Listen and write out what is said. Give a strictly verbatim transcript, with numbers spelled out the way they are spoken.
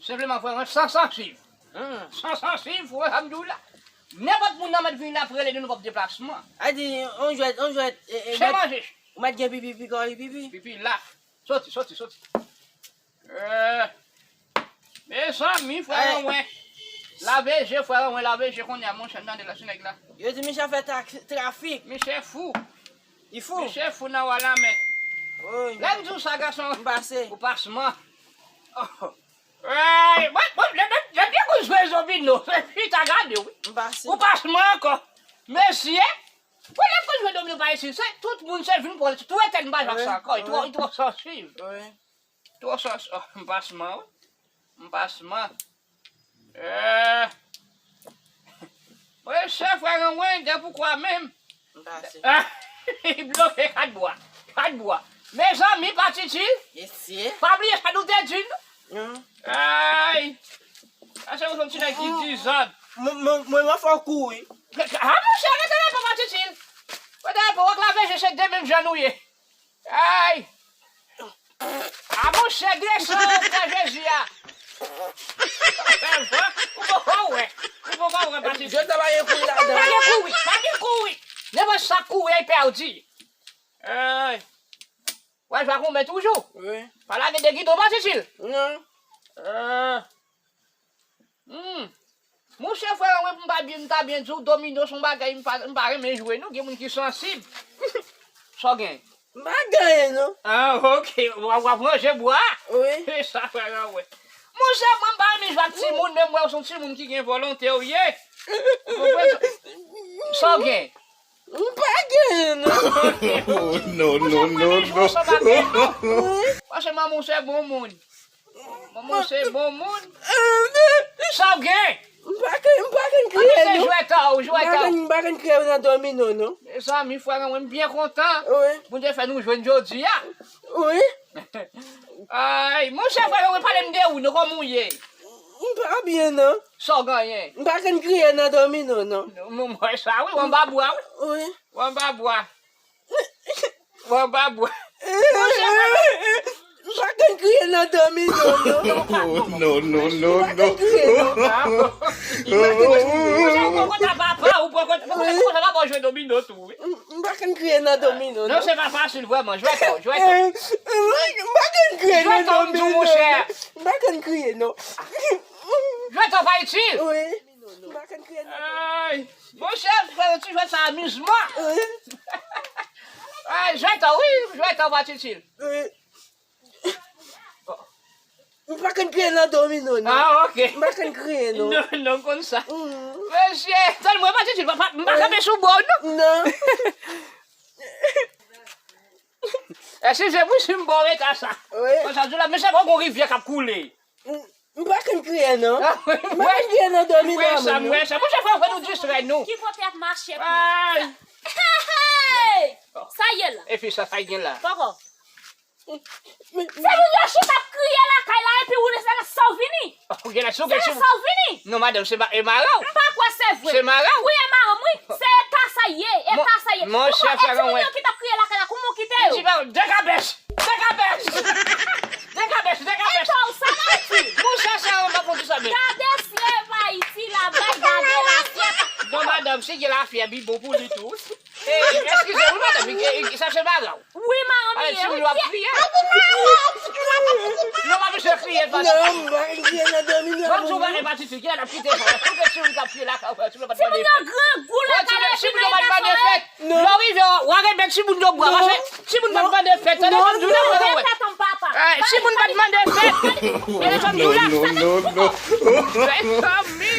Senpleman, frè, mwen san sansiv. Hmm. San sansiv, frè, sa m di w la. Nenpòt moun nan mèt vin la pou rele nou, nou p ap deplasman. A di, on jwèt, on jwèt, e, e, se manje. Ou mèt gen pipi, pipi, pipi. Pipi la. Soti, soti, soti. Eh, mezanmi, frè Ranwen. Lave je, frè Ranwen, lave je kounye a, monchè, m tande la sou nèg la. Yo di Michel fè tra-, trafik. Michel fou. Li fou. Michel fou nan wa la men. Wi. Lè m di w sa, gason. M pase. Ou pasman. Oh. Ey, mwen, mwen, lè, lè, lè m te konn jwe domino, se chita gade, wi. M pase. Ou pasman ankò. Mesye, mwen lè m konn jwe domino pa isit, se tout moun se vin pran, tou etèn m pa jwe ak sa ankò, li twò, li twò sansiv. Wi. Twò sans, oh, m pasman, wi. M pasman. Eh. Mwen se frè Ranwen, de poukwa menm? M pase. Ah, li bloke kat bwa. Kat bwa. Mezanmi, pa Titi. Mesye. Pa bliye sa nou te di n. Non. Ay. Sa se yon ti nèg ki dizòd. Mwen, mwen, mwen, mwen fò kouri. Ah, monchè, rete la, pa Titi. Rete la, pa w ak lave je, se de menm jan nou ye. Ay! A monchè, desann ou pran Jezi a. Ou poko wè. Ou poko wè, Patisi. Jodi a pa gen kouri ladan. Pa gen kouri, pa gen kouri. Nenpòt sa kouri, e pèdi. Ay! Wè, jwa konbyen toujou? Wi. Pa lage de gidon, Patisi. Non. Ah. Hmm. Monchè, frè, mwen, pou m pa byen, m ta byen di w, domino se yon bagay m pa, m pa renmen jwe, non. Gen moun ki sansib. Sa w gen? M pa genyen, non. Ah, ok. W ap, w ap ranje bwa? Wi. E sa, frè, mwen. Monchè, mwen, m pa renmen jwe ak timoun, men m wè w se yon timoun ki gen volonte, w ye. Ou konprann sa? Sa w gen? M pa genyen, non. Oh, non, non, non, non. Paske manman w se bon moun. Manman w se bon moun. Sa w gen? M pa konn, m pa konn kriye, non. Jwèt a w, jwèt a w. M pa konn, m pa konn kriye nan domino, non. Mezanmi, frè mwen, m byen kontan. Wi. Bondye fè nou jwenn jodi a. Wi. Ay, monchè, frè mwen, pale m de ou, non, kòman w ye? M pa byen, non. Sa w genyen? M pa konn kriye nan domino, non. M wè sa, wi, w anba bwa, wi. Wi. W anba bwa. W anba bwa. Monchè, frè mwen. M pa konn kriye nan domino, non. Non, non, non, non. M pa konn kriye, non. Monchè, ou poko ta papa, ou poko, poko ta papa jwe domino tou, wi. M, m pa konn kriye nan domino, non. Non, se pa fasil, vrèman. Jwèt a w, jwèt a w. M pa konn kriye nan domino, non. M pa konn kriye, non. Jwèt a w pa itil. Wi. M pa konn kriye nan domino. Ay, monchè, frè, ti jwèt sa amizman. Wi. Ay, jwèt a w, wi, jwèt a w pa itil. Wi. M pa konn kriye nan domino, non. Ah, ok. M pa konn kriye, non. Non, non, m konn sa. Mm. Mesye, tande mwen, pa tchitchit, pa, pa, m pa kanpe sou bò w, non. Non. Èske se pou si m ba w eta sa? Wi. Konsa, di la, mesye, pa gon rivyè k ap koule. M, m pa konn kriye, non. M pa konn kriye nan domino, non. M wè sa, m wè sa. Monchè, fò, fò nou distrè nou. Ki kote ap mache pou... Ay. Hey, hey! Sa ye la? E fi sa, sa gen la? Poko. Se moun yo chita ap kriye lakay la epi ou se la sa w vini. Ou gen la sou... Se la sa w vini. Non, madanm, se ma-, e mare w. M pa kwè se vre. Se mare w. Wi, e mare m, wi. Se eta sa ye, eta sa ye. Monchè, frè mwen. E timoun yo ki t ap kriye lakay la, kouman w kite yo? M di ba w, dekabèch, dekabèch. Dekabèch, dekabèch. Eta w sa, Ayiti. Monchè, sa, m pa konn di sa, men. Gade syèl Ayiti la, bay, gade lasyèt. Non, madanm, si gen lafyèb, li bon pou li tou. Eh, eskize, wi, madanm, eh, eh, sa se bagay. Wi, manmi, eh, wi. Timoun yo ap kriye. Non, manmi, se kriye, madanm. Non, m pa kriye nan domino. Ban m di w bagay, pa timoun ki ap kite sa. Tout timoun k ap kriye lakay, timoun yo pa t mande fèt. Timoun yo grangou lakay la, timoun yo pa t mande fèt. Non. Lè w rive, w a remèt timoun yo bwa, paske timoun pa t mande fèt. Tande sa m di w la, frè mwen. Eh, timoun pa t mande fèt. Tande sa m di w la. Non, non, non, non. Mezanmi.